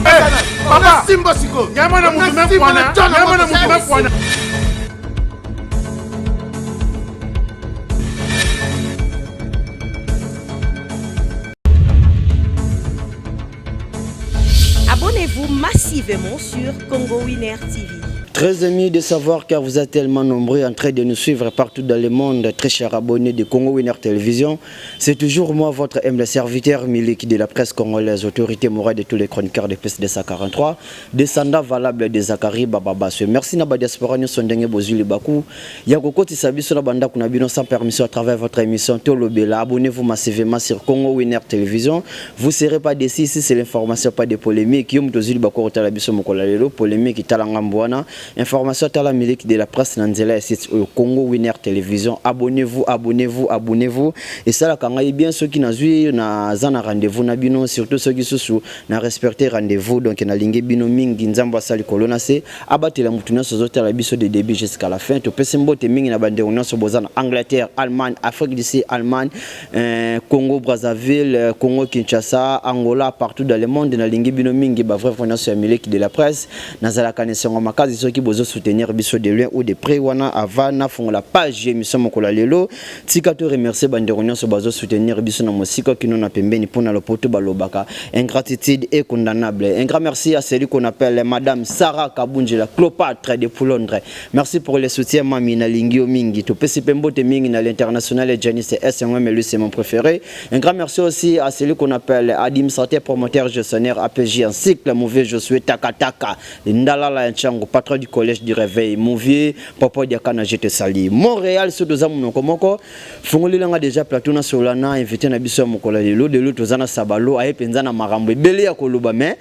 Papa, simba sikoyo. Nyama na mutu mekwana, nyama na mutu mekwana. Abonnez-vous massivement sur Congo Winner TV. Très ému de savoir car vous êtes tellement nombreux en train de nous suivre partout dans le monde, très chers abonnés de Congo Winner Télévision. C'est toujours moi, votre humble serviteur Milik de la presse congolaise, autorité morale de tous les chroniqueurs de PSD 143, descendant valable de Zachary Bababasswe. Merci na ba diaspora nyonso ndenge bozwi libaku ya kokotisa biso na bandako na bino sans permission à travers votre émission Tolobela. Abonnez-vous massivement sur Congo Winner Télévision. Vous serez pas déçus ici, c'est l'information, pas de polémique. Yo moto ozwi libaku kotala biso mokolo ya lelo, polémique tala ngambo wana. Information tala Milik de la presse na nzela ya site oyo Congo Winner Télévision. Abonnez-vous, abonnez-vous, abonnez-vous. Esalaka ngai bien soki nazwi naza na rendez-vous na bino, surtout soki susu na respecter rendez-vous. Donc nalingi bino mingi, Nzambe asali likolo na se abatela motu nyonso azotala biso de début jusqu'à la fin. Topesi mbote mingi na bandeko nyonso boza na Angleterre, Allemagne, Afrique du Sud, Allemagne, Congo Brazzaville, Congo Kinshasa, Angola, partout dans le monde. Nalingi bino mingi ba vrai nyonso ya Miliki de la presse. Nazalaka na esengo makasi soki bozo soutenir biso de loin ou de près. Wana avant nafongola page émission mokolo ya lelo, tika to remercier bandeko nyonso bazo soutenir biso na mosika kino na pembeni. Mpona lopoto balobaka ingratitude est condamnable. Un grand merci à celui qu'on appelle Madame Sarah Kabunji, la Cléopâtre de Londres. Merci pour le soutien, mami, nalingi yo mingi. Topesi mpe mbote mingi na l'international Janice SMM, lui c'est mon préféré. Un grand merci aussi à celui qu'on appelle administrateur, promoteur, gestionnaire APJ en cycle mauvais Josué Takataka Ndalala Nchango, patron du collège du réveil, mon vieux papa Diakana, je te salue. Montréal so toza monoko moko fongolelanga déjà plateau na solana invité na biso ya mokolo ya lelo. Lelo toza na Sabalo, aye mpenza na makambo ebele ya koloba, mais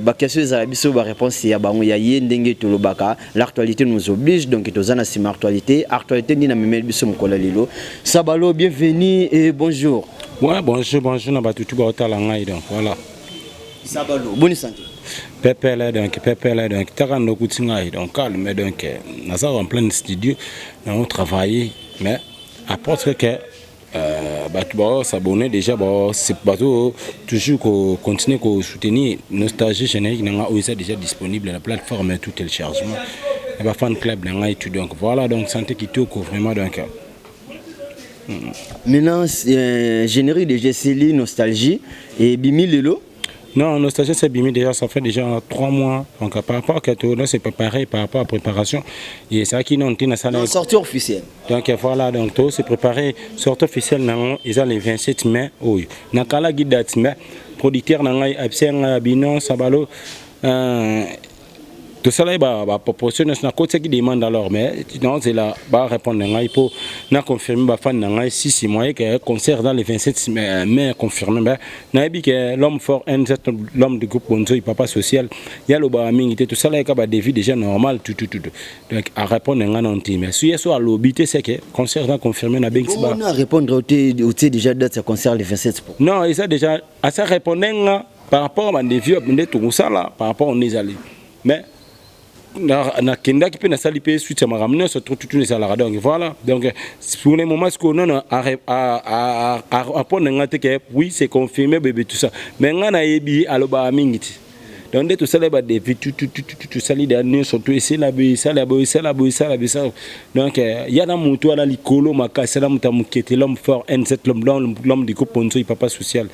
baquestion ezala biso baréponse ya bango ya ye. Ndenge tolobaka, l'actualité nous oblige, donc toza na nsima actualité. Actualité nini amemeli biso mokolo ya lelo? Sabalo, bienvenue et bonjour. Ouais, bonjour, bonjour na bato tu baotala ngai, donc voilà. Sabalo, bonne santé? Pepele, donc pepele, donc taka ndokuti ngai, donc calme, donc naza en plein studio nango travailler, mais apporte que bato baosabonner déjà, bato toujours continuer kosoutenir Nostalgie, générique na nga oyo eza déjà disponible na plateforme tout téléchargement na bafan club na ngai tout. Donc voilà, donc santé kitoko vraiment, donc. Maintenant, générique de Jessie Nostalgie et bimi lelo? Non, Nostalgie, c'est bimi déjà, ça fait déjà 3 mois. Donc par rapport à là, c'est préparé par rapport à la préparation. Et c'est vrai qu'ils n'ont pas Non, sortie officielle. Donc voilà, donc tout c'est préparé. Sortie officielle, non, ils ont le 27 mai. Oui. Nakala date, mais producteur na ngai absenga bino Sabalo tosala ye baproposition nyonso, nakotiaki demande alors, mais naozela barépondre na ngai mpo na confirme bafani na ngai. Sisi moye ke concert dans le 27 mai confirmé, mais nayebi ke l'homme fort NZ, l'homme du groupe Bonzoi, papa social, ye alobaka mingi te. Tosala ye ka badevis déjà normal, tutututu, donc arépondre na ngai nano te, mais so ye so alobi te, c'est que concert na confirmé, nabengisi ba répondre otie déjà date ya concert le 27? Non, eza déjà asa répondre nga par rapport à badevis nde tokosala par rapport on ezali, mais nakendaki mpe nasali mpe suite ya makambo nyonso tutu ezalaka. Donc voilà, donc pour le moment sikoyo nono apondre nga te ke oui, c'est confirmé bébé, tout ça, mais nga nayebi alobaka mingi te. Donc nde tosala badevis, tosali da nyonso to esala boye, esala boye, esala boye, esala boye, esala. Donc ya na motu wana likolo makasi na moto ya mokete, l'homme fort N7, l'homme du groupe Ponzoi, papa social,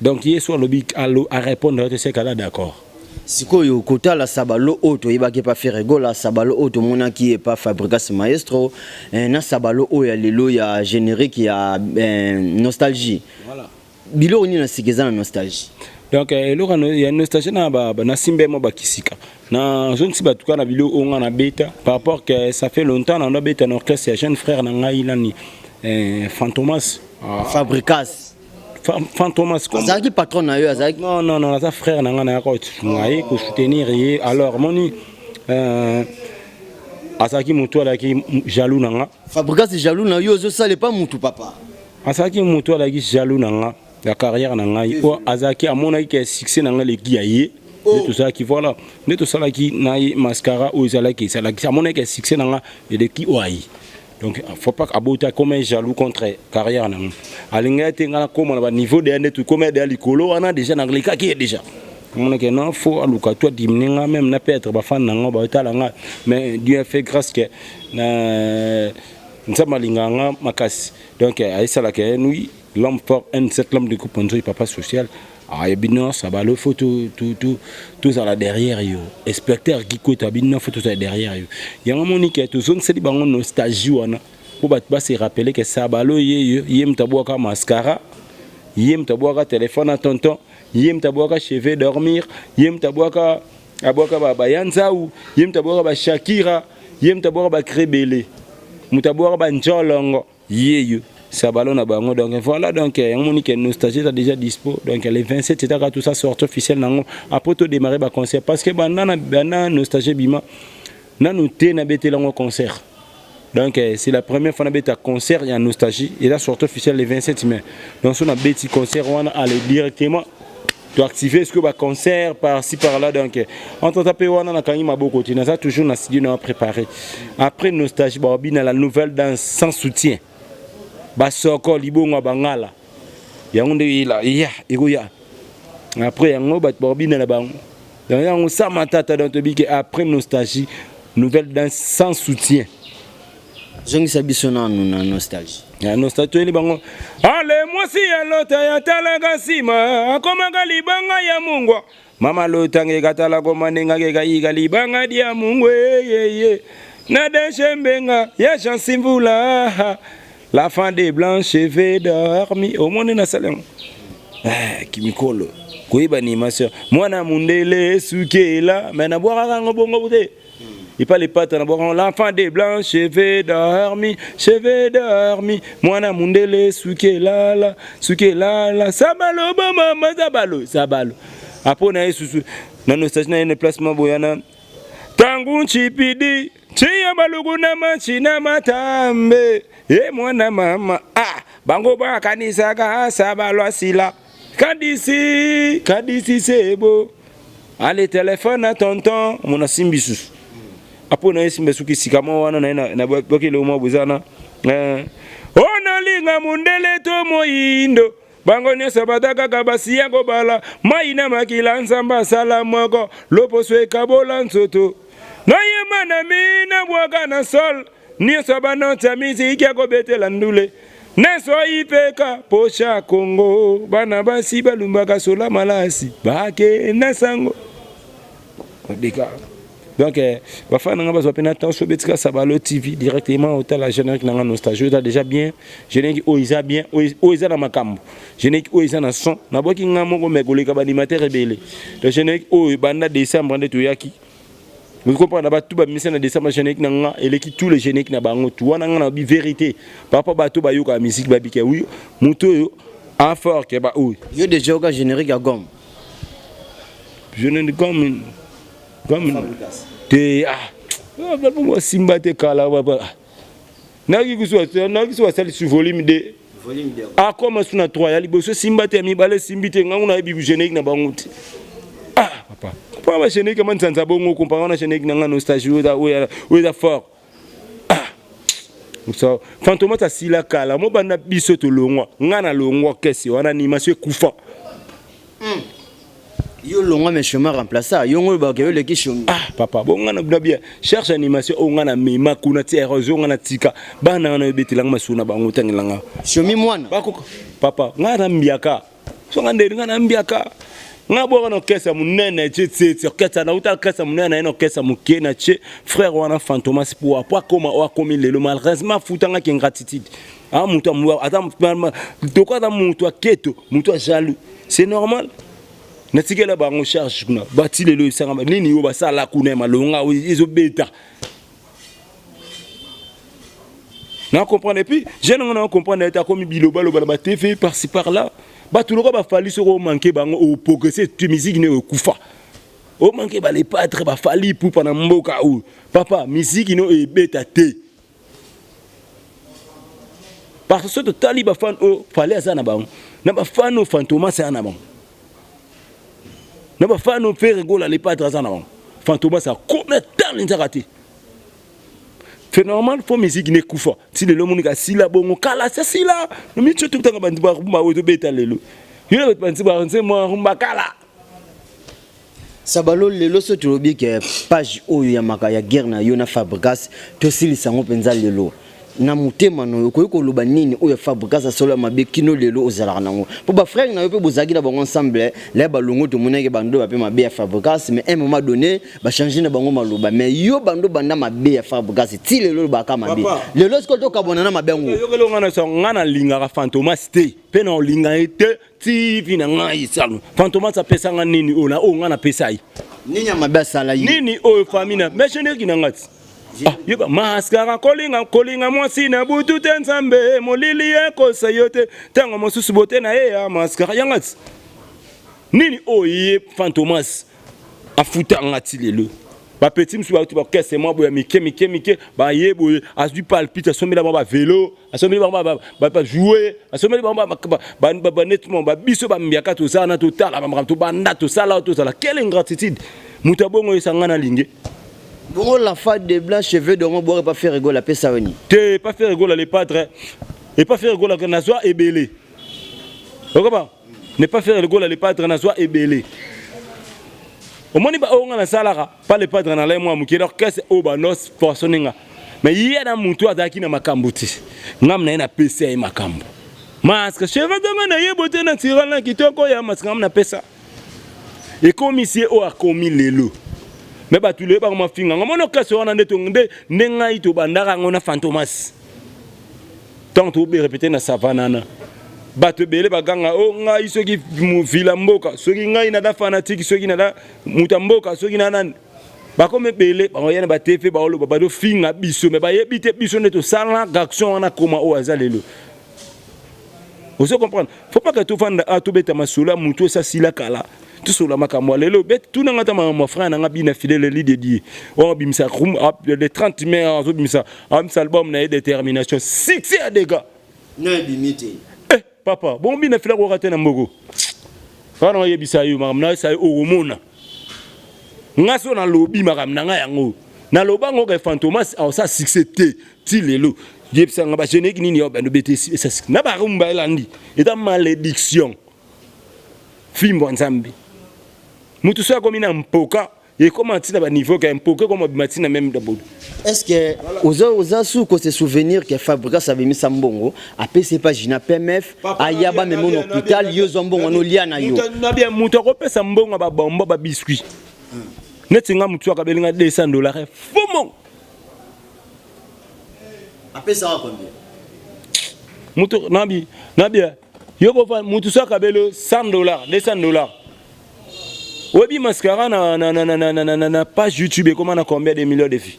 donc ye so alobi arépondre te, c'est kala d'accord. Sikoyo kotala Sabalo oyo toyebaki epa Ferre Gola, Sabalo oyo tomonaki epa Fabrigas Maestro, na Sabalo oyo ya lelo ya générique ya Nostalgie, voilà. Biloko nini na sika eza na Nostalgie? Donc eloko ya Nostalgie na nasimba mo bakisika nazongisi bato kaka na biloko oyo nga nabeta par rapport que ça fait longtemps na nabeta na orchestre ya jeune frère na ngai nani, Fantomas. Fabricas. Fantomas. Azalaki patron na yo? Azalaki? Non, non, non, aza frère na ngai, nayaka kosunga ye, kosoutenir ye. Alors moni azalaki motu azalaki jaloux na nga. Fabricas jaloux na yo? Ozosala epa mutu papa. Azalaki motu azalaki jaloux na nga ya carrière na ngai, po azalaki amonaki ke succès na ngai eleki ya ye. Nde tosalaki, voilà, nde tosalaki na ye mascara oyo ezalaki, esalaki amonaki ke succès na nga eleki oyo aye. Donc faut pas abota comme un jaloux contre carrière na nga. Alingaki te nga nakóma na baniveau deya nde tokóma deya likolo wana, déjà nalekaki ye déjà. Omonake non, faut aluka to adiminuer nga, même na peut-être bafans na nga baotala nga. Mais Dieu a fait grâce que na Nzambe alingaka nga makasi. Donc ayesalaka ye nui l'homme fort N7, l'homme de coupe nzoi, papa social. Ayebi nyonso abalo, faut tozala derrière yo. Inspecteur Gikota bino, faut tozala derrière yo. Yango moni ke tozongiseli bango nostalgie wana mpo bato base rappeler ke Sabalo ye, ye moto abwaka mascara, ye moto abwaka telefone na tonton, ye moto abwaka cheveux dormir, ye moto abwaka abwaka bayanzau, ye moto abwaka bashakira, ye moto abwaka bakrebele, moto abwaka banjolongo, ye yo Sabalo na bango. Donc voilà, donc yango moni ke nostalgie eza déjà dispo. Donc le 27 etaka tout ça, sortie officielle nango. Après to démarrer baconcert, parce que banda na banda nostalgie bima nanu te nabetelango concert. Donc c'est la première fois nabeta concert ya nostalgie. Eza sortie officielle le 27 mai. Donc so nabeti concert wana, aller directement to activer ce que baconcert par-ci par-là. Donc entre temps mpe wana nakangi maboko te, naza toujours na studio na préparé. Après nostalgie, babina la nouvelle danse sans soutien, basoko libongo ya bangala, yango nde eyela eya ekoya. Après yango bato bakobina na bango. Donc yango sa matata. Donc toyebi ke après nostalgie, nouvelle danse sans soutien. Zongisa biso nanu na nostalgie. Ya nostalgie, toyeli bango ale mwasi ya lota ya talaka nsima akomaka libanga ya mungwa. Mama lotanga ekatala koma ndengaka ekayika libanga dia mungwa eyeye na deshe mbenga ya Jansi Mvula, la fin des blancs cheveux dormi. Omoni nasala yango kimikolo koyeba animation mwana mundele sukela me nabwakaka yango bongo te epa lepata. Nabwakaka l'enfant des blancs cheveux dormi, cheveux dormi, mwana mundele sukelala sukelala sabalo bomama sabalo sabalo. Apo na ye susu na nostalgie na ye na placement boyana tangu nchipidi chiya baluku na machina matambe ye mwana mama. Ah, bango bakanisaka sabalo asila kadisi kadisi sebo ale telefone na tonton mona simbi susu. Apo na ye simba soki sika mwa wana na ye na bokele mwa bozana o nalinga mundele to moyindo, bango nyonso bata kaka basiya kobala mai na makila. Nzambe asala moko, loposo ekabola nzoto nayema na mina bwaka na sol nyonso banoti ya miziki ya kobetela ndule neso ipeka posha Kongo. Bana basi balumbaka sola malasi bakenda sango odeka. Donc bafans na nga bazwa mpe na temps so betika Sabalo TV directement, otala générique na nga nostalgie eza déjà bien. Générique oyo eza bien, oyo eza na makambo. Générique oyo eza na son nabwaki nga moko me koleka baanimateur ebele. Donc générique oyo ebanda décembre nde toyaki comprendre bato bamisa na décembre. Générique na nga eleki tous les générique na bango tu wana. Nga na bi vérité par rapport bato bayokaka musique, babike oui, moto oyo en fort ke ba oyo. Yo déjà oka générique ya gomme. Générique gomme, gomme te. Ah, basimba te kala. Nayaki kusu basali su volume 2, akoma su na 3 ya liboso esimba te, ya mibale esimbi te. Ngango nayebi générique na bango te. Ah papa, mpo ba générique ma nzanza bongo kompanga na générique na nga nostalgie oyo eza fort. Ah so Fantomas asila kala mo banda biso tolongwa. Nga na longwa kese wana, animation ekufa. Yo longwa, mais chemin remplaça yo ngo bake yo leki shomi. Ah papa, bo nga na bien cherche animation oyo nga na mema kuna ti érosion. Nga na tika bana wana obetelanga masolo na bango, otangelanga. Shomi mwana. Bakoka papa, nga na mbiaka so nga ndeni, nga na mbiaka. Nga bwaka na orchestre monene tie tie tie orchestre nauta orchestre monene na ye na orchestre moke na tie frère wana Fantomas po akoma oyo akomi lelo. Malheureusement afutangaki ingratitude. A moto ata toko aza moto aketo, moto ajaloux, c'est normal. Natikela bango charge kuna bati lelo esanga nini oyo basala kuna ya malonga ezobeta na comprendre. Et puis jeune ngo na comprendre ete akomi bilobaloba na batv par-ci par-là. Bato loka bafali, soki omanke bango oprogresse te, musique ne ekufa. Omanke balepatre bafali pupa na mboka oyo papa, musique no ebeta te, parce que soki totali bafans oyo Fally aza na bango, na bafans oyo Fantomas aza na bango, na bafans oyo Ferre Gola lepatre aza na bango, Fantomas akoma tala nzaka te. C'est normal, faut musique nekufa. Ti lelo monika sila bongo kala sa sila. No micho tutanga bantu ba rumba oyo tobeta lelo. Yo na bantu ba nzembo rumba kala. Sabalo, lelo so tolobi ke page oyo ya maka ya guerre na yo na Fabregas, tosilisa yango mpenza lelo. Na motema na yo, okoki koloba nini oyo Fabregas asolo ya mabe kino lelo ozalaka nango? Mpo bafrère na yo mpe bozalaki na bango ensemble la balongo, tomonaki bando bape mabe ya Fabregas, mais un moment donné bachange na bango maloba. Mais yo, bando banda mabe ya Fabregas ti lelo olobaka mabe. Lelo sikoyo tokabwana na mabe yango. Yokelo nga na so, nga nalingaka Fantomas te, mpe na olinga ye te ti na ngai salo. Fantomas apesanga nini oyo na oyo nga napesa ye? Nini ya mabe asala ye? Nini oyo famille na mais générique na nga ti. Ah, yeba mascara kolinga kolinga mwasi na butu te, Nzambe molili ekosa yo te, ntango mosusu bote na ye ya mascara yanga ti. Nini oyo ye Fantomas afutanga ti lelo? Bapeti mosusu bauti bakese mwa boye ya mike mike mike, baye boye, azwi palpite, asombela bango bavelo, asombeli bango bajouet, asombeli bango banettement. Babiso bambiaka tozala na totala bamakambo tobanda tosala oyo tozala. Quelle ingratitude! Moto abongo oyesanga na linge. Bongo la femme de blanc cheveux dongo boire pas faire rigoler, apesa yo nini? Te, pas faire rigoler, le padre et pas faire rigoler, nazwa ebele. Okoba ne pas faire rigoler, le padre, nazwa ebele. Omoni ba oyo nga nasalaka pa le padre na lai mwa moke orchestre oyo banos façonne nga, mais ye na motu azalaki na makambo te, ngam na ye napesa ye makambo. Masque cheveux dongo na ye beauté naturelle na kitoko ya masque, ngam napesa, ekomisi ye oyo akomi lelo. Me bato lelo bango mafinga nga. Mona orchestre wana nde nde ngai tobandaka yango na Fantomas. Ntango tobe répété na savanana, bato ebele baganga o ngai soki vila mboka, soki ngai nada fanatique, soki nada moto ya mboka, soki na nani, bakomi ebele, bakoya na baTV, baoloba, bazofinga biso, me bayebi te biso nde tosalaka action wana koma oyo aza lelo. Ozo comprendre? Faut pas que tofanda a tobeta masolo ya motu esasila kala. Tosola makambo ya lelo. Bet tunanga ata makambo ya frère nanga bina fidèle li dédié oyo abimisa le 30 mai, azobimisa, abimisa album na ye Détermination, succès ya dégâts. No ebimi te. Eh papa, bon, bina fila koka te na mboko wana. Oyebisa yo makambo nayebisa yo, okomona nga so nalobi makambo na ngai yango. Naloba ngo ke Fantomas aosa succès te ti lelo. Yebisa nga bagénérique nini yo bando bete esa na barumba elandi. Eza malédiction, fimbo ya Nzambe. Motu so akomi na mpoka, ekoma ntina baniveau ke mpoka ekoma bima ntina même d'abord. Est ce que oza su ko se souvenir que Fabregas abimisa mbongo, apesi pa Gina PMF, ayaba memo na hôpital, yo ozwa mbongo wana, olia na yo? Nabia moto akopesa mbongo ya babombo, babiscuit neti nga. Motu akabelinga 200 dollars, fo mbongo. Apesaka combien? Moto nabi nabia yo kofa motu so akabeli 100 dollars, 200 dollars. Oyebi mascara na page YouTube ekoma na combien de millions de vues?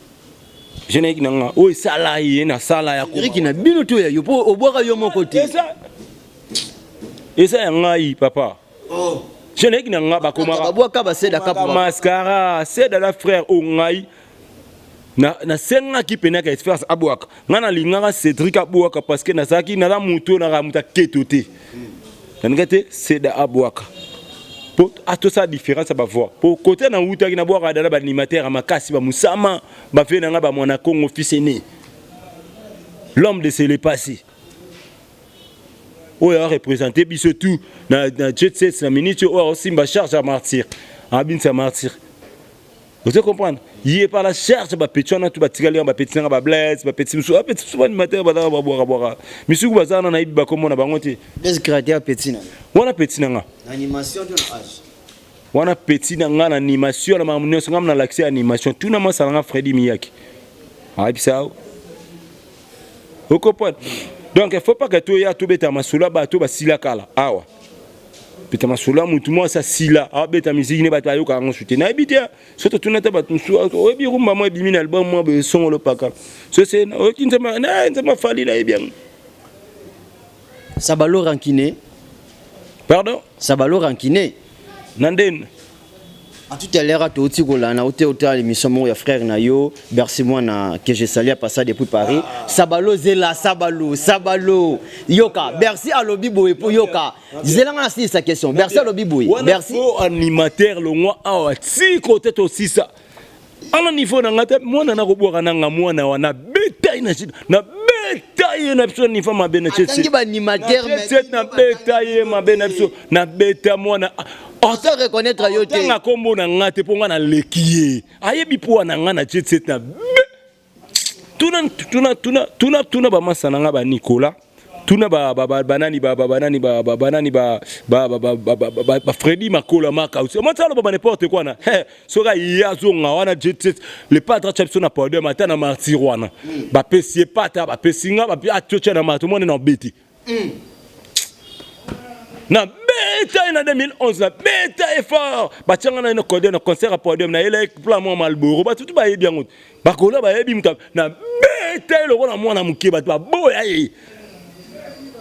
Générique na nga oyo esala ye na sala ya Générique na bino to ya yo, mpo obwaka yo moko te? Eza ya ngai, papa. Générique na nga bakomaka. Babwaka baseda kapo. Mascara seda la frère oyo ngai nasengaki pene yaka espérance abwaka. Ngai nalingaka Cédrik abwaka parce que nazalaki naza motu oyo naka moto aketo te. Nalinga te seda abwaka po tosala différence ya bavoix, po kote nawutaki nabwaka dala baanimateur ya makasi, bamusama bafie na ngai, bamwana Congo, fils aîné, l'homme de c'est passé oyo areprésente biso tout na jet set na minute oyo aosimba charge ya martyr, abinisa martyr. Ozo comprendre? Ye par la charge, bapeti wana tu batikali wana, bapeti nanga, bablaise, bapeti mosusu, bapeti mosusu, baanimateur bazalaka babwakabwaka misuku, baza wana, nayebi bakombo na bango te. Blaise Créateur, petit na Wana petit na nga. Animation to na âge? Wana petit na nga na animation, na makambo nyonso. Nga nalakisi animation tuna masala nga Fredi Miyaki ayebisa yo, okocomprendre. Donc il faut pas que toya tobeta masolo ya bato basila kala awa. Beta masolo ya motu mwasi asila, abeta misiki ne bato ayokaka yango su te. Nayebi te so totuna te bato mosusu. Oyebi rumba mwa ebimi na album mwa boye songolo paka so se oyoki nzemba na nzemba Fali, nayebi yango. Sabalo rancune? Pardon? Sabalo rancune? Na ndeni? À tout à l'heure, touti kolanda ote otala l'émission moko ya frère na yo Bercy Mwana, que je salue à passage depuis Paris. Sabalo, zela, Sabalo, Sabalo, yoka Bercy alobi boye po yoka, zela nga nasilisa question. Bercy alobi boye. Wana Bercy faux animateur, longwa awa ti kote tosisa. Ana niveau na nga te, mwana nakobwaka nanga mwana wana beta ye na beta ye na biso niveau mabe na atangi baanimateur. Na beta ye mabe na biso, na beta mwana. Ozo reconnaître yo te. Tanga kombo na nga te, mpo nga naleki ye, ayebi mpo na nga na jet set na be. Tuna, tuna, tuna, tuna, tuna bamasa na nga, ba Nicolas, tuna banani, banani, banani, ba Fredi Makola Maka mati aloba ba n'importe quoi na soki aye azonga wana jet set. Le padre atya biso na podium, ata na martyr wana bapesi ye pata, bapesi nga, atotya na martyr mwana na obeti na beta ye na 2011, na beta ye fort. Batianga na ye na podium, na concert ya podium, nayela ye plan mwa Malboro. Bato tu bayebi yango, bakola bayebi moto na beta ye lokola mwana moke. Bato baboya ye.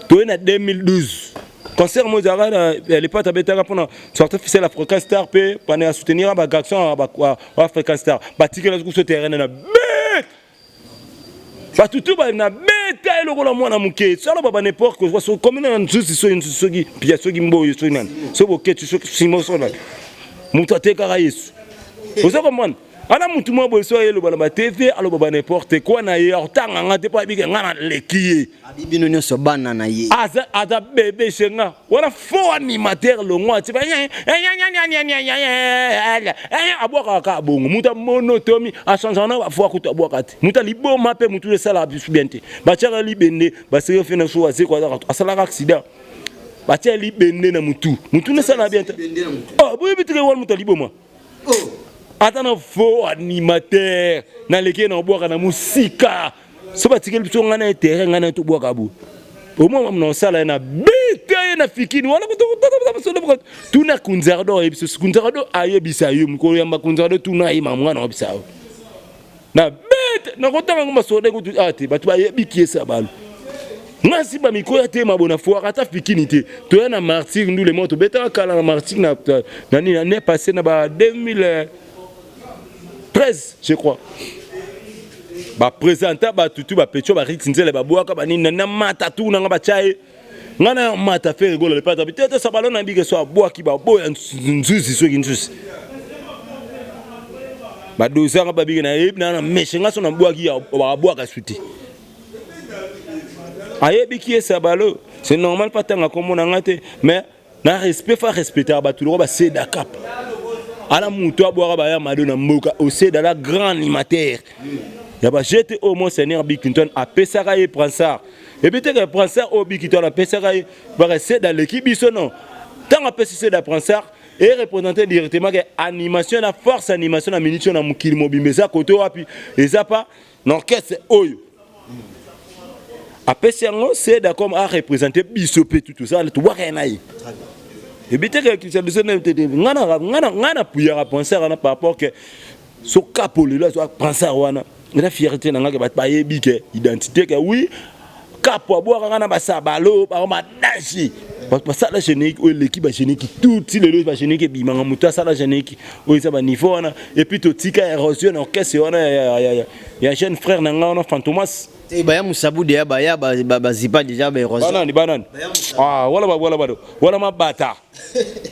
Toye na 2012, concert mo ezalaka na lepate, abetaka mpona sortie officielle African Star, mpe pana ya soutenir bagarçon African Star. Batikela kuso terrain na bet, bato tu na beta ye lokola mwana moke. Sala baba n'importe quoi, so komi na nzuzi, soki nzuzi, soki pia, soki mboyo, soki nani, soki boketi, soki simo, soki nani, moto atekaka Yesu. Oza komona ana mutu mwa boye, so ayeloba na batv, aloba ba n'importe quoi na ye, otanga nga te mpo ayebike nga naleki ye. Abi bino nyonso bana na ye. Aza bebe chez nga wana, faux animateur longwa ati abwakaka kaka bongo. Moto amonotomi achangeaka na bafoi, kutu abwaka te. Moto aliboma mpe motu esalaka bisu bien te. Batiaka libende, baseke fe na so azeko asalaka accident, batia libende na mutu, mutu nesalaka bien te. Boyebi teke wana moto aliboma ata na faux animateur naleki ye na obwaka na mosika. So batikeli biso ngai na ye terrain, ngai na ye tobwaka boye, omoi na osala ye na beta ye na fikini wana. Tuna Kunzardo, ayebisa Kunzardo, ayebisa yo mokolo yamba Kunzardo, tuna ye makambo ngai na oyebisa yo na bete. Nakotanga ngo masode kutu a te, bato bayebi kiesa balo nga nsima mikolo ya te mabona foire ata fikini te. Toya na martyr ndule mo tobetaka kala na martyr na nini, année passé na ba 2013, je crois. Baprésenta bato tu bapetio bariti nzela babwaka banini na mata tu nanga batya ye nga na mata fe rigola lepata te te sabalo na bike so abwaki baboya nzuzi, soki nzuzi badozanga babike na yebi na meshe nga so nabwaki babwaka su te. Ayebiki ye sabalo, c'est normal pa tanga kombo na nga te, mais na respect fa respectaka bato loko baseda cap ala moto abwaka baya mado na mboka oseda la grand animateur ya bajete oyo monseigneur Bill Clinton apesaka ye brassard. Ebi teke brassard oyo Bill Clinton apesaka ye baka seda aleki biso non. Ntango apesi seda brassard e représente directement ke animation na force, animation na minute na mokili mobimba eza kote wapi? Eza pa na orchestre oyo apesi yango seda comme areprésente biso mpe tu tozala tobwaka ye na ye. Ebi teke biso ngai napuyaka penseur wana par rapport ke so kapo lelo azwa penseur wana, eza fierté na ngai ke bato bayebi ke identité ke oui, kapo abwakaka na basabalo bango badashi, bato basala générique oyo eleki bagénérique tuti lelo, bagénérique ebimanga, moto asala générique oyo eza baniveau wana. Et puis totika érosion na orchestre wana ya jeune frère na ngai wana Fantomas. Baya mosabu deya baya bazipa déjà baérosion. Banani, banani? Ah, wala wala wala wala mabata.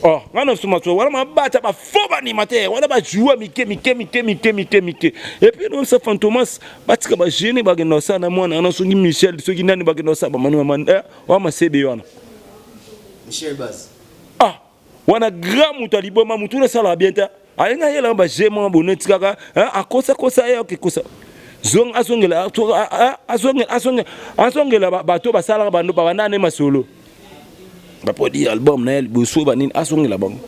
Oh, nga na suma so wala mabata, bafaux baanimateur wana bajoua mike mike mike mike mike mike. Et puis no sa Fantomas batika bagene bakenda kosala na mwana wana, soki Michel, soki nani, bakenda kosala bamani mama wa masebe wana. Michel Bas. Ah, wana grand moto aliboma, motu esalaka bien te. Alingi ayelaka baje mwa boneti kaka akosakosa ye, akekosa azongela azongela bato basalaka babanda ne masolo baproduire album na ye liboso banini, azongela bango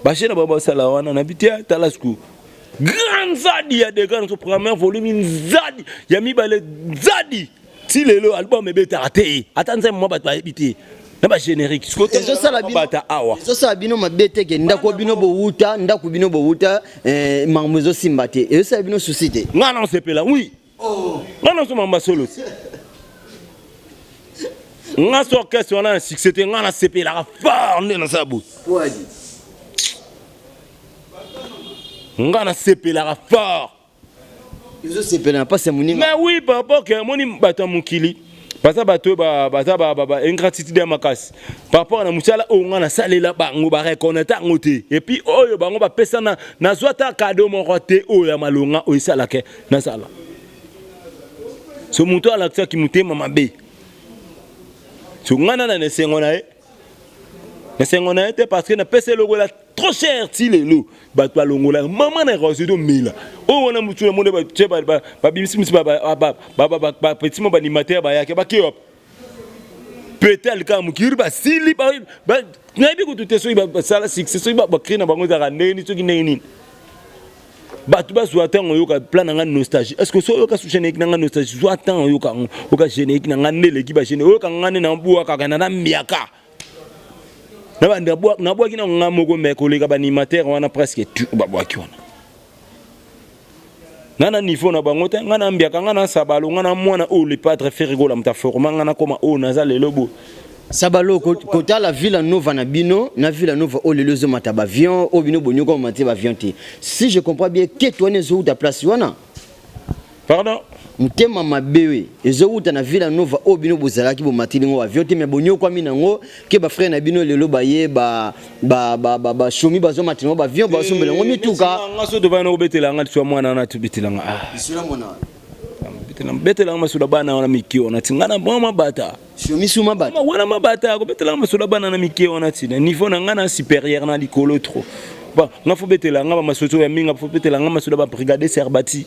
baje na bango basala wana na bi te. Tala siku grand nzadi ya dega na so premier volume, nzadi ya mibale, nzadi ti lelo album ebetaka te, ata nzembo mwa bato bayebi te na bagénérique. Bata awa. Ezosala bino mabe te ke ndako bino bowuta, ndako bino bowuta, makambo ezosimba te, ezosala bino susi te? Nga na osepela, oui, nga na osoma masolo ti nga so orchestre wana na succès te, nga nasepelaka fort nde nasala boye. Nga nasepelaka fort. Ezosepela na mpasi ya moninga. Mais oui, par rapport ke amoni bato ya mokili. Baza bato oyo baza ba ingratitude ya makasi par rapport na mosala oyo ngai nasalela bango, bareconnaitre yango te. Et puis oyo bango bapesa, nazwa ata cadeau moko te oyo ya malonga oyo esalaka nasala. So moto alakisaki motema mabe, so ngai nana na esengo na ye, esengo na ye te, parce que napesa eloko ela trop cher. Ti lelo bato balongola mama na rosi tomela oyo wana. Motu na moni babimisi misi bapetit mo baanimateur bayaki, bake wapi? Peut-être kaka mokili basili, nayebi kutu te soki basala succès, soki bacri na bango ezalaka ndenge nini, soki ndenge nini bato bazwa ntango oyoka plan na nga Nostalgie. Est ce que so oyoka su générique na nga Nostalgie, zwa ntango oyoka yango, oyoka générique na nga nde eleki bagéné, oyoka nga nde nabwakaka na nambiaka nabwaki na nga moko, me koleka baanimateur wana presque babwaki wana nga na niveau na bango te. Nga na mbiaka, nga na Sabalo, nga na mwana oyo le padre Ferre Gola, moto aforma nga nakoma oyo naza lelo boye. Sabalo, kotala Villa Nova na bino na Villa Nova oyo lelo ezomata bavion, oyo bino bonyoka omata bavion te, si je comprends bien, keto wana ezowuta place wana. Pardon? Motema mabe we ezowuta na Villa Nova oyo bino bozalaki bomatili ngo avion te, me bonyokwami nango ke bafrère na bino lelo baye bashomi bazomatela ngo bavion, basombela yango mituka. Nga so tovanda kobetela nga liswa mwana wana, tobetela nga betelanga masolo bana wana mike wana ti nga na mwa mabata. Shomi su mabata. Wana mabata kobetelanga masolo bana na mike wana ti na niveau na nga na supérieur na likolo trop. Bon, nga fo betela nga bamasolo ya minga, fo betela nga masolo babrigade Serbati,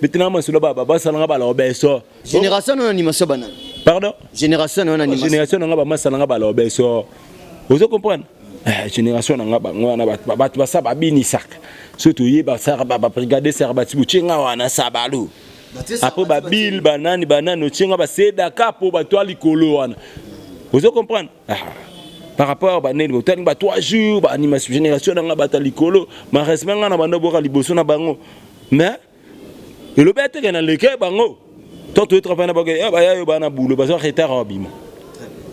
betelanga masolo basalanga balobeso. Génération na animation banani? Pardon? Génération na animation. Génération na nga bamasalanga balobeso, ozo comprendre? Génération na nga bango wana, bato basa babinisaka so toyeba babrigade Serbati, botie nga wana Sabalo, après babile banani banani, otie nga basedaka mpo bato ya likolo wana, ozo comprendre? Par rapport baneni botali ba 3 jours baanimation, génération na nga bato ya likolo, ma respect nga na bando boka liboso na bango, mais elobi ateke na leke bango to toye travaille na bango, baya yo bana boulot bazwa retard abima,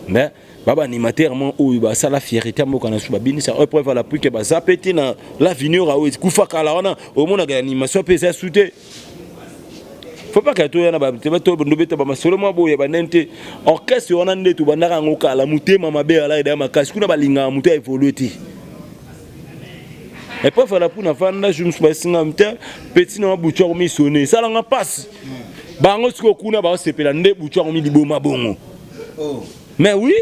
mais babaanimateur mo oyo basala fierté ya mboka na biso, babinisa oyo preuve à l'appui ke baza mpe te na l'avenir oyo ekufa kala wana. Omonaka animation mpe eza su te. Faut pas que toya na tobeta bamasolo mwa boye banene te. Orchestre wana nde tobandaka yango kala, motema mabe ala edaya makasi kuna, balingaka moto ya évolue te. Epreuve ala mpuna vanda jour mosusu basinga te petit na butu yango misone esalanga mpasi. Bango sikoyo kuna baosepela nde butu yango miliboma bongo. Mais oui,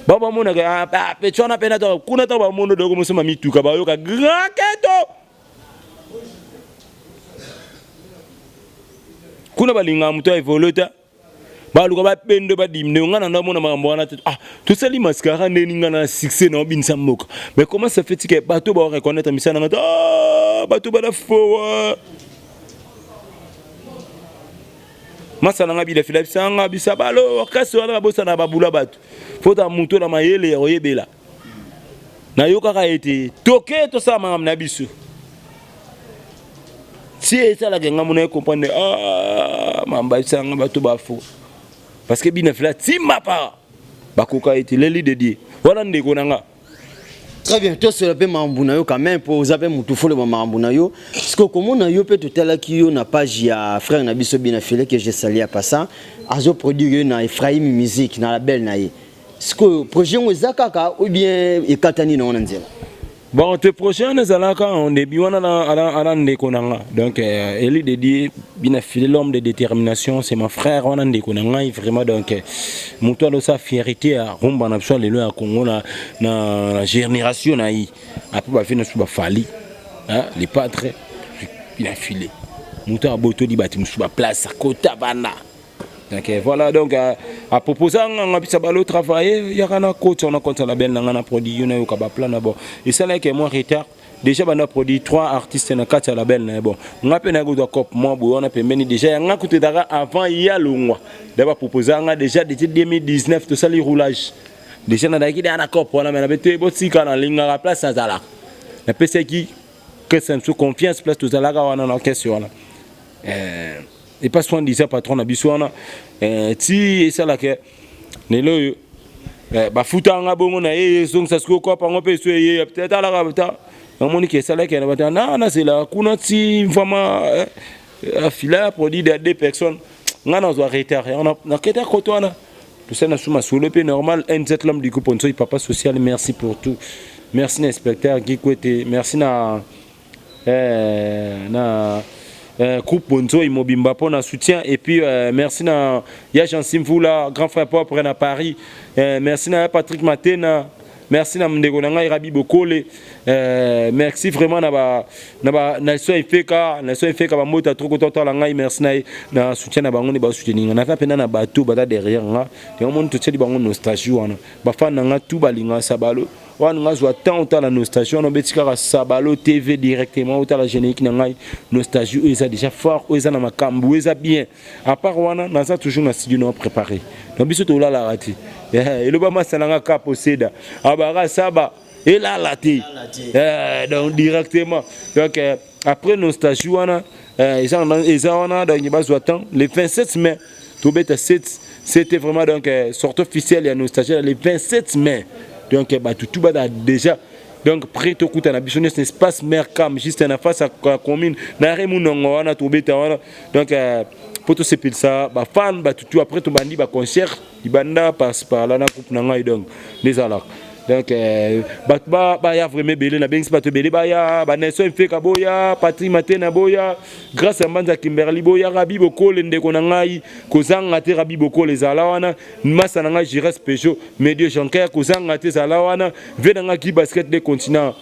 bao bamonaka petit wana pena kuna, ntango bamona doko mosoma mituka, bayoka grand keto kuna. Balingaka moto ya évolue te, baluka babendo badimine. Nga na ndamona makambo wana te. Ah, tosali mascara ndeni nga na succès na obinisa mboka, mais comment ça fait que bato ba reconnaître misala nga te? Ah, bato bana fowa masala nga bilafila bisanga bisa balo orchestre wana babosana babula bato fota moto na mayele ya koyebela. Nayokaka ete toke tosala makambo na biso ti esalaka nga mona comprendre. Ah, mamba esanga bato bafo parce que bina fila timba pa bakoka ete leli de Dieu wana ndeko na nga. Très bien, tosola mpe makambo na yo quand même, mpo oza mpe motu foloba makambo na yo. Parce que komona yo mpe totalaki yo na page ya frère na biso Bina File, que je salue en passant, azoproduire yo na Ephraim Musique, na label na ye. Sikoyo projet yango eza kaka ou bien ekatani nango na nzela? Bon, te, projet wana ezalaka en début wana ana ndeko na nga, donc Eli Dedi Bina File, l'homme de détermination, c'est mon frère wana, ndeko na ngai vraiment. Donc moto alosa fierté ya rumba na biso lelo ya Congo na génération na ye, après bafi na biso bafali, hein, les padres Bina File, moto abotoli bato mosusu baplace akota bana. Donc voilà, donc à propos ça nga bisa balo travailler yaka na coach on a compte la belle na nga na produit yo na yoka ba plan na. Bon, esalaki moi retard déjà, banda produit trois artistes na kati ya label na. Bon, nga mpe nakozwa cop mwa boye wana pembeni déjà ya nga kutu ezalaka avant ya longwa da bapropose nga déjà depuis 2019, tosali roulage déjà, nazalaki deya na cop wana, me nabe te, botika nalingaka place nazalaka, napesaki kesa biso confiance place tozalaka wana na orchestre wana et pas soin disa patron na biso wana ti esalaka lelo oyo bafutanga bongo na ye ezongisa sikoyo kopa yango mpe so eye peut-être alaka ta namoni ke esalaki na bato na nazelaka kuna ti vraiment afila produit de deux personnes. Ngai nazwa retard yango naketa kote wana, tosali na suma solo mpe normal. NZ, l'homme du groupe Nzoi, papa social, merci pour tout. Merci na inspecteur Guy Kwete, merci na groupe Bonzoi mobimba mpo na soutien. Et puis merci na ya Jean Simvula, grand frère propre na Paris. Merci na Patrick Matena, merci na ndeko na ngai Rabi Bokole. Merci vraiment na ba na so ifeka, na so ifeka bambota trop kototala ngai. Merci na ye na soutien na bango nde basoutenir nga. Naza mpena na bato baza derrière nga. Yango moni totieli bango nostalgie wana. Bafan na nga tu balinga Sabalo wana, nga zwa temps otala nostalgie wana, obeti kaka Sabalo TV directement, otala générique na ngai nostalgie oyo eza déjà fort, oyo eza na makambo, oyo eza bien. À part wana, naza toujours na studio na préparé. Donc biso tolalaka te. Eloba masala nga ka poseda abaka saba elala te. Donc directement, donc après nostalgie wana, eza wana. Donc bazwa temps, le 27 mai tobeta 7. C'était vraiment donc sortie officielle ya nostalgie le 27 mai. Donc bato tu baza déjà donc prêt, tokutana biso nyonso espace Mercam, juste na face ya commune na re munongo wana, tobeta wana. Donc mpo tosepelisa bafan, bato tu. Après tobandi baconcert libanda par par là na groupe na ngai. Donc nde ezalaka. Donc bato baya vraiment ebele. Nabengisi bato ebele baya: baNelson Mfeka boya, Patrik Matena boya, Grâce ya Mbanza Kimberly boya, Rabi Bokole ndeko na ngai kozanga te, Rabi Bokole ezala wana, masa na ngai Gires Peugeot Medio Jonker kozanga te, ezala wana, ve na ngai Guy Basket de Continent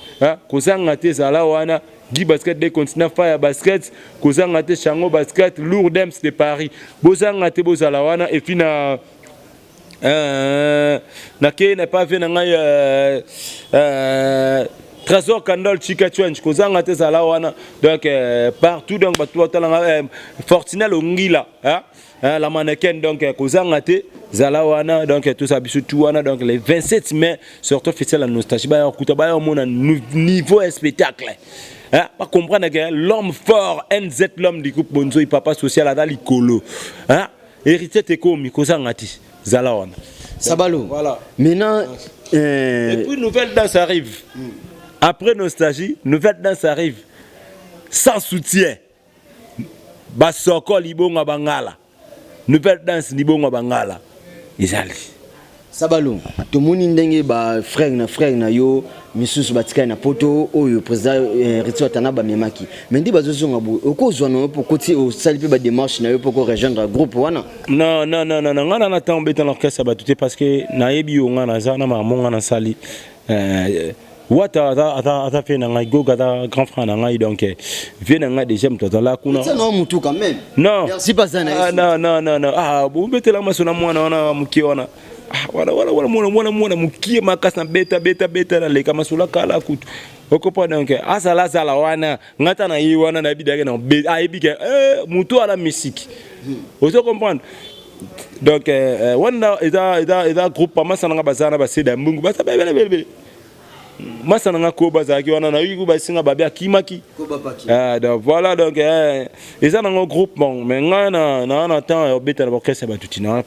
kozanga te, ezala wana Guy Basket de Continent, Fire Basket kozanga te, Chango Basket, Lourdems de Paris bozanga te, bozala wana. Et puis na nakei na pa ve na ngai Trésor Kandol Chika Chwench kozanga te, ezala wana. Donc partout, donc bato batalanga Fortuna Longila, hein? Hein, la mannequin, donc kozanga te, zala wana. Donc tout ça, biso tout wana. Donc le 27 mai, sortie officielle la nostalgie. Baya kuta, baya omona niveau spectacle, hein, ba comprendre que l'homme fort NZ, l'homme du groupe Bonzoi, papa social, aza likolo, hein, héritier tekomi kozanga te, zala wana. Sabalo. Voilà. Maintenant, Et puis nouvelle danse arrive. Après nostalgie, nouvelle danse arrive. Sans soutien. Basoko libonga bangala. Nouvelle danse libonga bangala. Ezali. Sabalo, tomoni ndenge bafrère na frère na yo misusu batikali na poto oyo président Héritier Watana bamemaki, mais nde bazozonga boye, okozwa na yo mpo okoti, osali mpe badémarche na yo mpo korejoindre groupe wana? Non, non, non, non, non, nga na ntango obeta na orchestre ya bato te, parce que nayebi yo, nga naza na makambo nga nasali. Wata aza vie na ngai, Goga aza grand frère na ngai, donc vie na ngai déjà moto azala kuna. Tia na mutu quand même. Non. Merci baza na Ah, ye. Non, non, non, non, ah, bobetela maso na mwana wana mokie wana. Ah, wana wana wana mwana mwana mwana mokie makasi na beta beta beta na leka masolo kala kutu okopa. Donc azala azala wana, nga ta na ye wana, nayebi dake na ayebi ke motu ala misiki, ozo comprendre. Donc wana eza groupe bamasa nanga baza na baseda mbungu, baza belebele. Masa nanga ko bazalaki wana, nayoki ko basinga babe akimaki. Ah, donc voilà, donc eza nango groupe bon, mais ngai na temps ya obeta na baorchestre ya bato ti na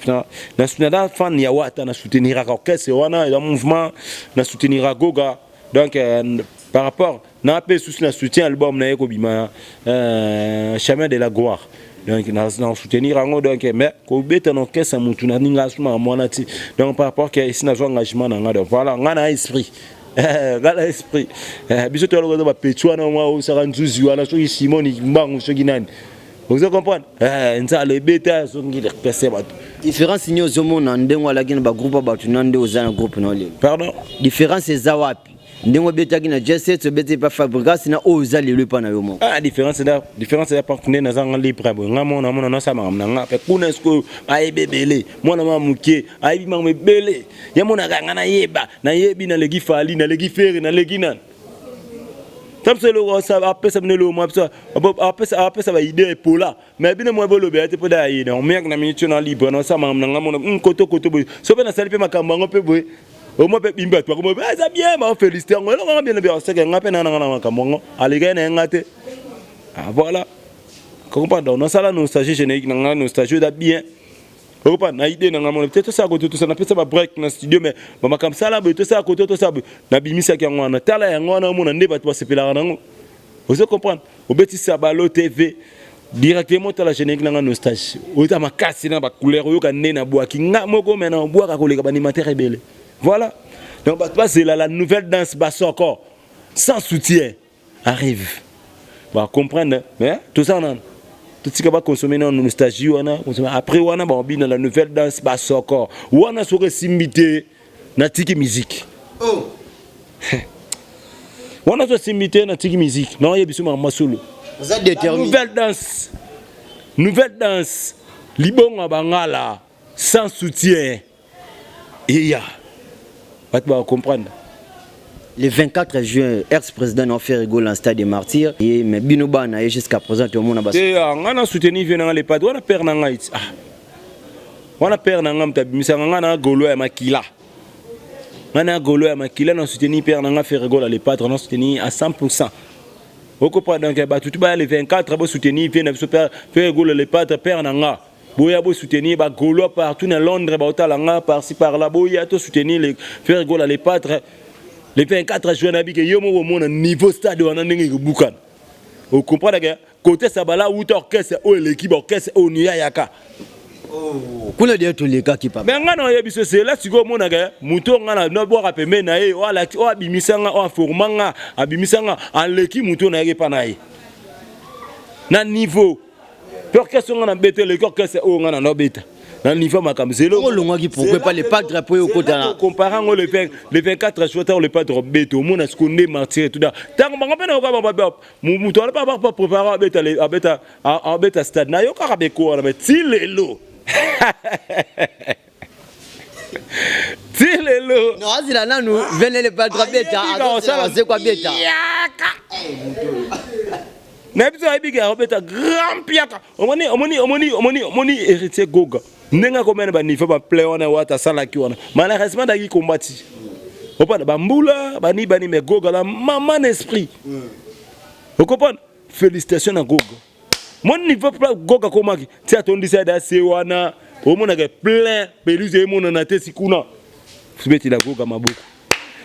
naza fan ya Wata, na souteniraka orchestre wana, eza mouvement, na soutenira Goga. Donc par rapport na mpe susu na soutien album na ye kobima Chemin de la gloire, donc na soutenir yango. Donc mais kobeta na orchestre mutu na ninga asumaka mwana ti. Donc par rapport ke esi nazwa engagement na nga, donc voilà, nga na esprit, nga na esprit biso toyalokoza bapeti wana mwa osaka nzuzi wana, soki Simoni Mbangu, soki nani, ozo comprendre, nzala ebeta soki pese bato. Différence nini ozomona ndenge alaki na bagroupe ya bato na nde oza na groupe na olelo? Pardon? Différence eza wapi ndenge obetaki na J7, obetaki epa Fabrigas, na oyo oza lelo epa na yo moko? Ah, différence eza, différence eza pa nde nazanga libre boye. Nga mona mona nasala makambo na nga mpe kuna sikoyo ayebi ebele. Mwana mwa moke ayebi makambo ebele ya monaka nga nayeba, nayebi, naleki Fally, naleki Ferre, naleki nani. Ta biso eloko apesa bino, eloko mwa biso apesa baidée epola, mais bino mwa bolobela te mpo da ye. Donc miaka na minute na libre nasala makambo na nga mona koto koto boye. So mpe nasali mpe makambo yango mpe boye, omoi mpe bimbi bato bakomo eza bien, baofélicité yango eloko nga bien bien oseke nga mpe nanga na makambo yango alekaki na ye nga te. Ah, voilà, comprendre. Donc nasala nostalgie générique na nga, nostalgie eza bien, okopa na idée na nga mona peut-être tosala kote, tosala, napesa babreak na studio, mais bamakambo sala boye, tosala kote, tosala boye, nabimisaki yango wana. Tala yango wana, omona nde bato basepelaka nango, ozo comprendre. Obeti Sabalo TV. Directement tala générique nanga nostalgie. Oyo makasi na ba couleur oyoka nde na bwaki nga moko mais na bwaka koleka ba animateur ebele. Voilà. Donc bato bazela la nouvelle danse basoko sans soutien arrive. Ba comprendre mais tout ça nanu. Totika ba consommer na nostalgie wana, consommer après wana ba bina la nouvelle danse basoko. Wana soki esimbi te natiki musique. Oh. Wana so esimbi te natiki musique. Na oyebi so makambo solo. Oza déterminé. Nouvelle danse. Nouvelle danse. Libongo bangala sans soutien. Eya. Bato ba comprendre. Le 24 juin, ex-président a fait rigoler en stade des martyrs. Et mais bino bana et jusqu'à présent tout le monde a Eh nga na soutenir vieux na nga le padre wana père na ngai. Ah. Wana père na nga mtabimisa nga na golo ya makila. Nga na golo ya makila na soutenir père na nga fait rigoler le padre na soutenir à 100%. Okopa donc bato tu baya le 24 bo soutenir vieux na biso père fait rigoler le padre père na nga. Boya bo soutenir ba gaulois partout na Londres ba otala nga par-ci par-là boya to soutenir les faire rigoler les padres le 24 juin na bike yo moko mona niveau stade wana ndenge ekobukana. O comprendre que côté Sabala wuta orchestre oyo eleki ba orchestre oyo niya yaka. Oh, kuna dia tolekaki papa. Mais nga na oyebi so c'est là sikoyo omonaka moto nga na nabwaka pembeni na ye oyo alaki oyo abimisa nga oyo aforma nga abimisa nga aleki moto na yaki epa na ye na niveau mpe orchestre nga na beta eleki orchestre oyo nga na nabeta na niveau makambo zelo olongwaki pourquoi pas le padre po okota na comparer yango le 24 juin ntango le padre obeta omona sikoyo nde martyr etuda ntango bango mpe nayoka bango moto wana mpe ba prépare abeta abeta abeta stade nayokaka beko wana mais ti lelo ti lelo non azila nanu vene le padre abeta azekwa beta na biso ayebi ke akobeta grand piaka. Omoni omoni omoni omoni omoni héritier Goga ndenge akomena ba niveau ba plein wana wata asalaki wana malheureusement daki kombati opana bambula bani bani mais Goga la maman esprit okopana félicitations na Goga mon niveau Goga komaki ti atondisa da se wana omonaka plein pelouse emonana te sikuna betela Goga maboko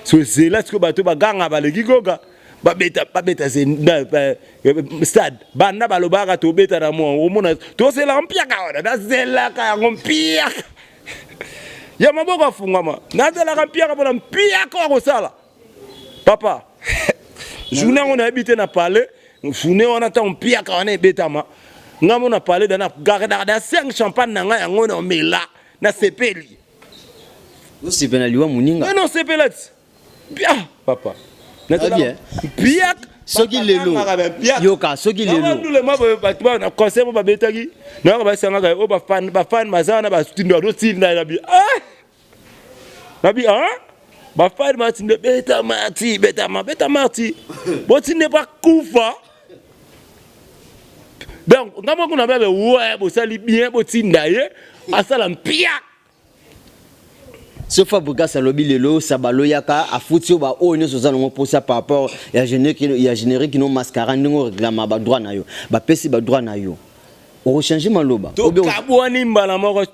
so zela sikoyo bato baganga baleki Goga babeta babeta stade banda balobaka tobeta na mwa omona tozelaka mpiaka wana nazelaka yango mpiaka ya maboko afungwama nazelaka mpiaka mpona mpiaka wa kosala papa journée yango nayebi te na palais journée wana ntango mpiaka wana ebetama nga mo na palais dana gardaka da 5 champagne na ngai yango na omela nasepeli osepela liwa moninga non sepela ti Pia papa. Bien. Pia soki lelo yoka soki lelo ndule ma bato ba na concert ba betaki na ba sangaka o ba fan ba fan mazana ba tinda do tinda na bi ah na bi ah ba fan ma tinda beta marti beta ma beta marti botinde ba kufa donc nga moko na babe ouais bosali bien botinda ye asala mpia. So Fabregas alobi lelo Sabalo yaka afuti yo ba oyo nyonso oza nango mposa par rapport ya générique no mascara ndenge oreklama ba droit na yo bapesi ba droit na yo okochange maloba tokabwani mbala moko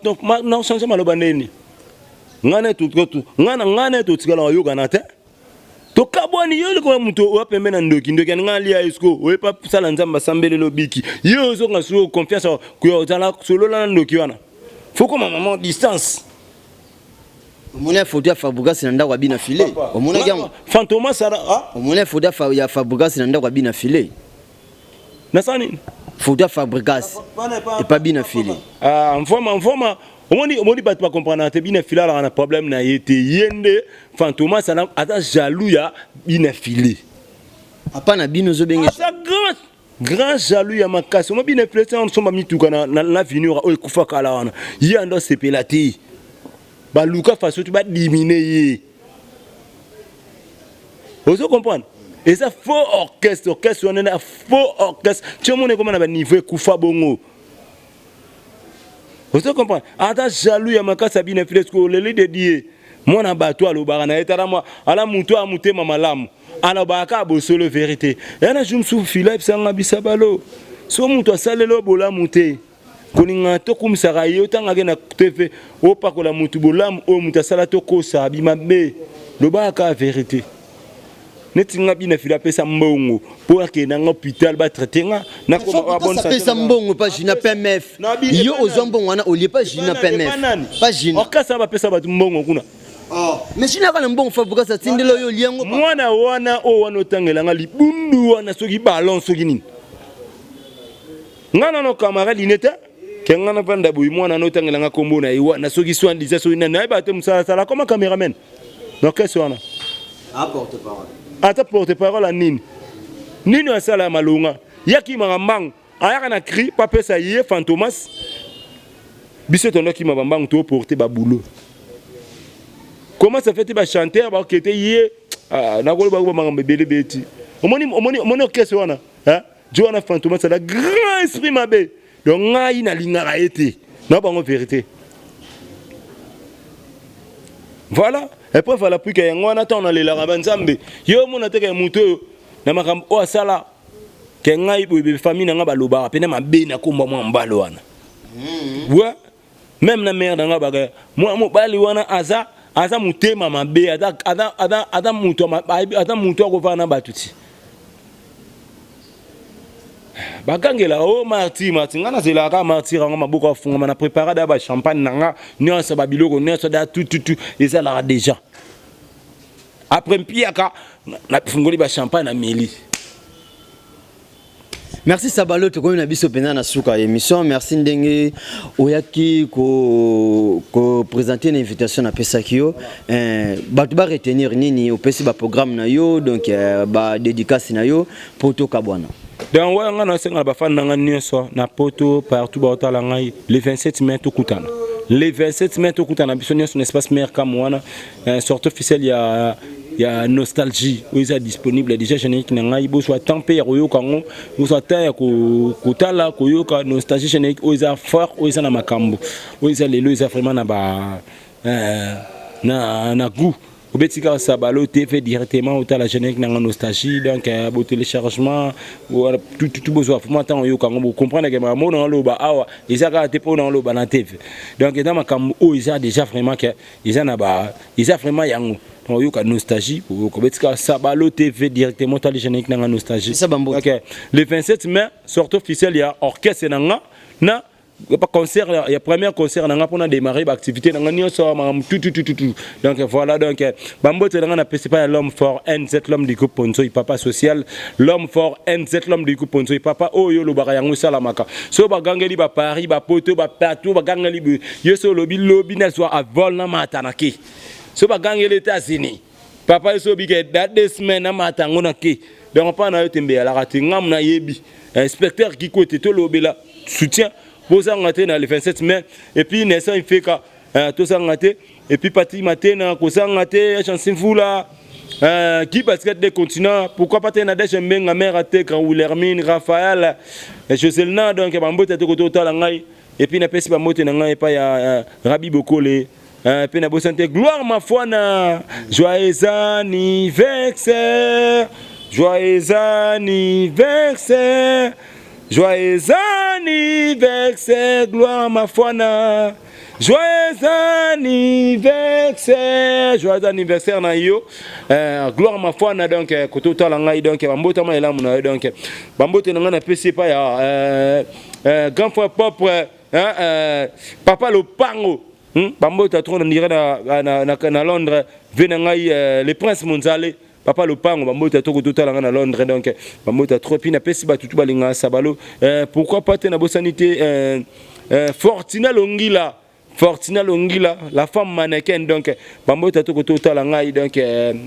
na change maloba ndeni ngai na totikala oyokana te tokabwani yo lokola moto oya pembe na ndoki ndoki aninga alia ye sikoyo oyepa sala nzambe asambeleli obiki ye ozonga sikoyo confiance ozala solola na ndoki wana faut koma maman distance. Omoni photo ya Fabregas na ndako ya bina filet. Omonaki yango? Fantomas ara ah? Omoni photo ya Fabregas na ndako ya bina filet. Nasala nini? Photo ya Fabregas epa bina filet. Ah, mfoma mfoma omoni omoni bato ba comprendre te bina filet alaka na problème na ye te ye nde Fantomas aza jaloux ya bina filet. Papa na bino ozobenga aza grand grand jaloux ya makasi omoni bina filet wana somba mituka na na avenue oyo ekufa kala wana ye ando asepela te baluka façon tu badimine ye ozo comprendre eza faux orchestre orchestre wana na faux orchestre ti omona ekoma na baniveau ekufa bongo ozo comprendre ata jaloux ya makasi ya bina filet sikoyo leli de die mwana bato alobaka na ye tala mwa ala moto ya motema malamu alobaka kaka bosolo verité ya na jour mosusu fila ebisanga bisabalo so moto asaleli yo bolamu te kolinga tokumisaka ye otangaki na tv opakola motu bolamu oyo moto asala tokosa abima be lobaka kaka verité. Neti nga bina fila apesa mbongo mpo akende nga hôpital batraite nga. Apesa mbongo pa Jina PMF. Yo ozwa mbongo wana olie pa Jina PMF. Pa Jina. Orchestre bapesa bato mbongo kuna. Oh, mais Jina kaka na mbongo Fabrikas atindela yo olie yango. Mwana wana oyo wana otangela nga libundu wana soki ballon soki nini. Nga nano camarade ine te ke nga navanda boye mwana wana otangela nga kombo na ye wana soki soi-disant soki nani nayeba te mosala asala koma cameraman na orchestre wana. Ah, porte parole. Ata porte parole ya nini? Nini asala ya malonga? Ye akimaka mbangu, ayaka na cri po apesa ye Fantomas. Biso tondo akima ba mbangu to porter ba boulot. Comment ça fait ba chanteur ba kete ye ah, nakoloba ba makambo ebele beti. Omoni omoni omoni orchestre wana, hein? Jo wana Fantomas ala grand esprit mabe. Donc ngai nalingaka ye te. Na bango vérité. Voilà. Et puis voilà puis que yango wana ntango nalelaka ba Nzambe. Yo omona te ke moto oyo na makambo oyo asala ke ngai boye famille na ngai balobaka pene mabe na komba mwa mobali wana. Ouais. Même na mère na ngai baka mwa mobali wana aza aza motema mabe aza aza aza aza moto aza moto akovanda na bato ti. Bagangela o oh, martyr martyr nga nazelaka kaka martyr yango maboko afungama na prépara da ba champagne na nga nyonso ba biloko nyonso da tout tout tout ezalaka déjà après mpiaka nafungoli ba champagne na meli. Merci Sabalo, tokomi na biso penza na suka ya émission. Merci ndenge oyaki ko ko présenter une invitation na pesaki yo. Eh, bato ba retenir nini opesi ba programme na yo donc eh, ba dédicace na yo po tokabwana. Donc ouais, nga nasenga na bafan na nga nyonso na poto partout baotala ngai le 27 mai tokutana. Le 27 mai tokutana biso nyonso na espace mère kam wana euh, sortie officielle ya ya nostalgie oyo eza disponible déjà générique na ngai bozwa temps mpe ya koyoka yango bozwa temps ya kotala koyoka nostalgie générique oyo eza fort oyo eza na makambo oyo eza lelo eza vraiment na ba euh, na, na goût obeti kaka Sabalo TV directement otala générique na nga nostalgie donc euh, bo téléchargement tout tout bozwa vraiment ntango oyoka yango bocomprendre ke makambo oyo naloba awa eza kaka te mpo naloba na TV donc eza makambo oyo eza déjà vraiment ke eza na ba eza vraiment yango donc oyoka nostalgie obeti kaka Sabalo TV directement otali générique na nga nostalgie. Ok, le 27 mai sortie officielle ya orchestre na nga na concert ya premier concert na nga mpona démarrer ba activité na nga nyonso makambo tout tout tout tout. Donc voilà, donc bambote na nga napesi pa ya l'homme fort NZ, l'homme du groupe Ponzoi, papa social, l'homme fort NZ, l'homme du groupe Ponzoi, papa oyo olobaka yango esalamaka. So bagangeli ba Paris ba Poto ba partout bagangeli yo so olobi lobi nazwa a vol na mata na ke. So bagangeli États-Unis papa yo so obike da deux semaines na mata yango na ke. Donc mpa na yo tembe alaka te ngamu nayebi inspecteur Kikwete tolobela soutien bozanga te na le 27 mai. Et puis Nelson Ifeka tozanga te. Et puis Patrick Matena kozanga te, Chancy Mvula qui basket des continents, pourquoi pas te na Deshe Mbenga mère Atekra Wilhermine Raphaël Joselina donc bambote te koto tala ngai. Et puis na pesi bambote na ngai pa ya Rabi Bokole pe na bosante Gloire Mafwana, joyeux anniversaire, joyeux anniversaire, joyeux anniversaire, Gloire Mafwana, joyeux anniversaire, joyeux anniversaire na yo Gloire Mafwana. Donc koto tala ngai donc bambota ma elamu na yo donc bambote na ngai na pesi pa ya grand frère propre hein, papa Lopango bambota trop na ndire na, na, na, na Londres ve na ngai le prince Monzale papa Lopango bambota trop koto tala ngai na Londres donc bambota trop. Puis napesi bato tu balingaka Sabalo pourquoi pas te nabosani te Fortina Longila, Fortina Longila, la femme mannequin donc bambota to koto tala ngai donc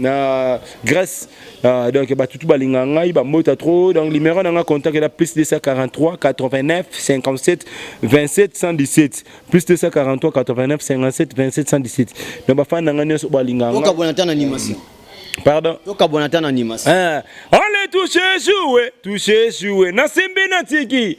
na Grèce donc batutu balinga ngai bambota trop. Donc numéro na nga contact la plus 243 89 57 27 117, plus 243 89 57 27 117. Donc bafana na ngai nyonso balinga ngai. Okabwana ta na animation. Pardon? Tokabwana ta na animation. Hein. Allez toucher jouer, toucher jouer, nasimbi na tiki.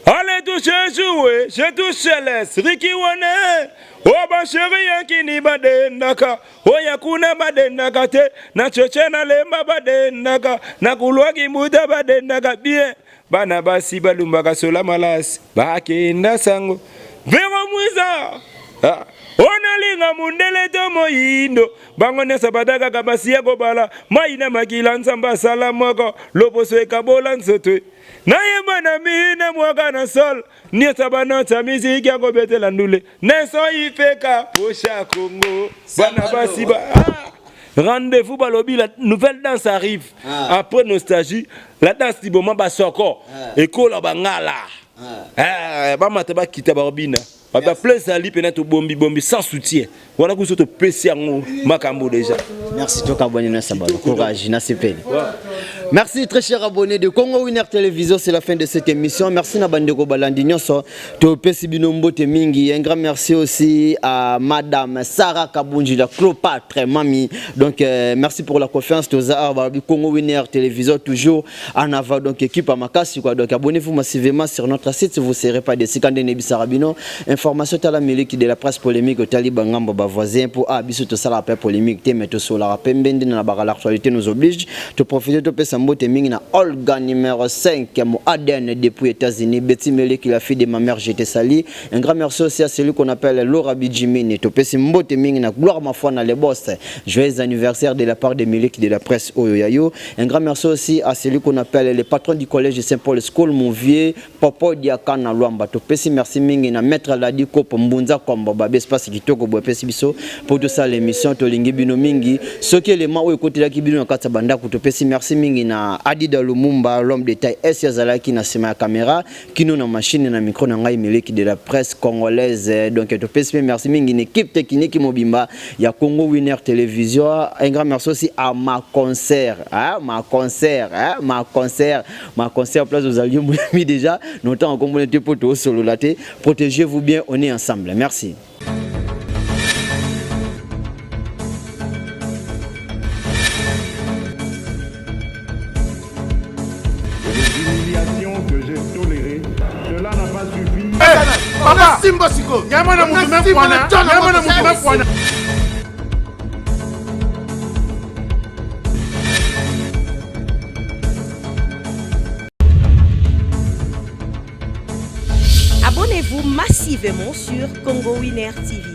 Allez toucher jouer, je touche laisse Ricky Wane. Oh ba chéri yakini badendaka, oya kuna badendaka te, na choche na lemba badendaka, na kulwaki mbuta badendaka bien. Bana basi balumbaka sola malasi, bakenda sango. Vero Mwiza. Ah. Onalinga mundele to moyindo bango nyonso bata kaka basi ya kobala mai na makila nzambe asala moko loposo ekabola nzoto nayemba na mi na mwaka na sol nyonso banota miziki ya kobetela ndule neso ifeka posha kongo bana basi ba ah. Rendez-vous balobi la nouvelle danse arrive. Ah. Après nostalgie, la danse du moment basoko. Ah. Ekola bangala. Ah. Eh, bamata bakita babina. Ba place ali pena to bombi bombi sans soutien. Wana kuso to pesi yango makambo déjà. Merci toka abonné na sabalo. Courage na sepeli. Merci très cher abonné de Congo Winner Télévision, c'est la fin de cette émission. Merci na bandeko balandi nyonso. To pesi bino mbote mingi. Un grand merci aussi à madame Sarah Kabunji la Cléopâtre mami. Donc merci pour la confiance toza Congo Winner Télévision toujours en avant donc équipe à makasi quoi. Donc abonnez-vous massivement sur notre site vous serez pas déçus quand nebisaka bino information tala miliki de la presse polémique otali bangambo ba voisin pour ah biso tosala pe polémique te mais tosolaka pe mbende na baka l'actualité nous oblige to profiter topesa mbote mingi na Olga numéro 5 mo ADN depuis États-Unis Betty Meleki la fille de ma mère je te salue. Un grand merci aussi à celui qu'on appelle Laura Bijimini topesi mbote mingi na Gloire Mafwa na le boss. Joyeux anniversaire de la part de Miliki de la presse oyo yayo. Un grand merci aussi à celui qu'on appelle le patron du collège de Saint-Paul School, mon vieux Popo Diakana Luamba. Topesi merci mingi na maître Ladi Kopo Mbunza Kombo babe espace kitoko boye pesi biso pour tout ça l'émission tolingi bino mingi. Soki élément oyo ekotelaki bino na kati ya bandako topesi merci mingi na Adida Lumumba l'homme de taille S azalaki na sima ya caméra kino na machine na micro na ngai Miliki de la presse congolaise. Donc topesi pe merci mingi na équipe technique mobimba ya Congo Winner Télévision. Un grand merci aussi à ma concert, hein, ma concert, hein, ma concert, ma concert place aux alliés mis déjà. Notant en communauté pour tout solo laté. Protégez-vous bien, on est ensemble. Merci. Papa, Simba siko. Nyama na mutu mekwana. Nyama na mutu mekwana. Abonnez-vous massivement sur Congo Winner TV.